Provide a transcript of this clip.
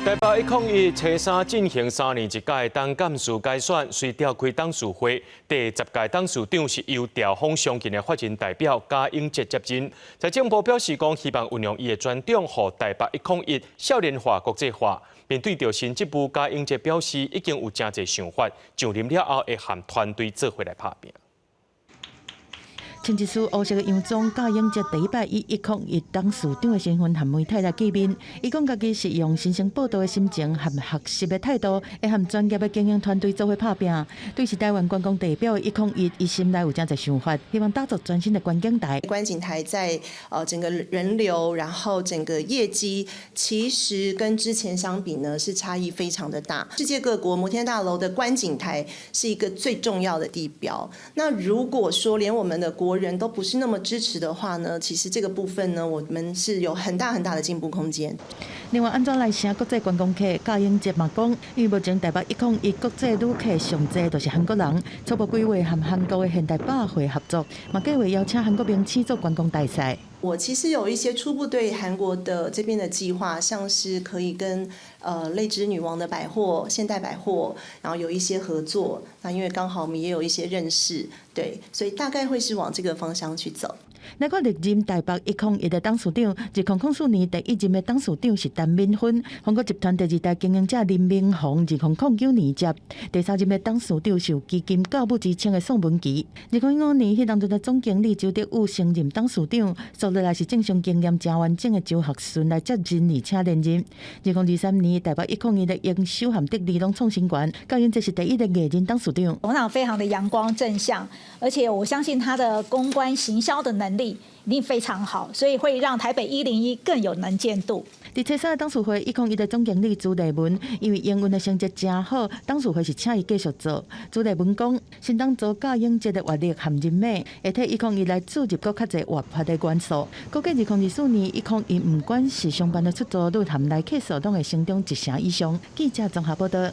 台北101初三進行3年一屆董監事改選，隨召開董事會。第10屆董事長是由兆豐相近的法人代表賈永哲接任。財政部表示講，希望運用伊的專長，予台北101少年化、國際化。面對著新職務，賈永哲表示已經有誠濟想法，上任了後會和團隊做伙來拍拚。穿一束烏色的洋裝，賈永哲第一擺以101董事長的身份和媒體來見面。伊講家己是用新生報到的心情和學習的態度，會和專業的經營團隊做伙拍拚。對是台灣觀光地標的101，伊心內有誠濟想法，希望打造全新的觀景台。觀景台在整個人流，然後整個業績，其實跟之前相比呢，是差異非常的大。世界各國摩天大樓的觀景台是一個最重要的地標。那如果說連我們的國人都不是那麼支持的話呢，其實這個部分呢，我們是有很大很大的進步空間。另外，按怎來吸國際觀光客，賈永哲嘛講，因為目前台北101國際旅客上濟都是韓國人，初步規劃和韓國的現代百貨合作，嘛計劃邀請韓國明星做觀光大使。我其實有一些初步對韓國的這邊的計劃，像是可以跟淚之女王的百貨、現代百貨，然後有一些合作。那因為剛好我們也有一些認識，對，所以大概會是往這個方向去走。來看歷任台北101的董事長，2004年第一任的董事長是陳敏芬，鴻國集團第二代經營者林明鴻，2009年接；第三任的董事長是有基金教母之稱的宋文琪。2015年，彼當陣的總經理周德宇升任董事長，接落來是政商經驗誠完整的周學順來接任，而且連任。2023年，台北101的營收和得利攏創新懸，賈永哲是第一個藝人董事長。董事長非常的陽光正向，而且我相信他的公關行銷的能力一定非常好，所以會讓台北101更有能見度。佇初三的董事會，101的總經理朱麗文，因為營運的成績誠好，董事會是請伊繼續做。朱麗文講，新董座賈永哲的閱歷和人脈，會替101來注入閣較濟活潑的元素。估計2024年，101毋管是商辦的出租率和來客數，攏會成長一成以上。記者綜合報道。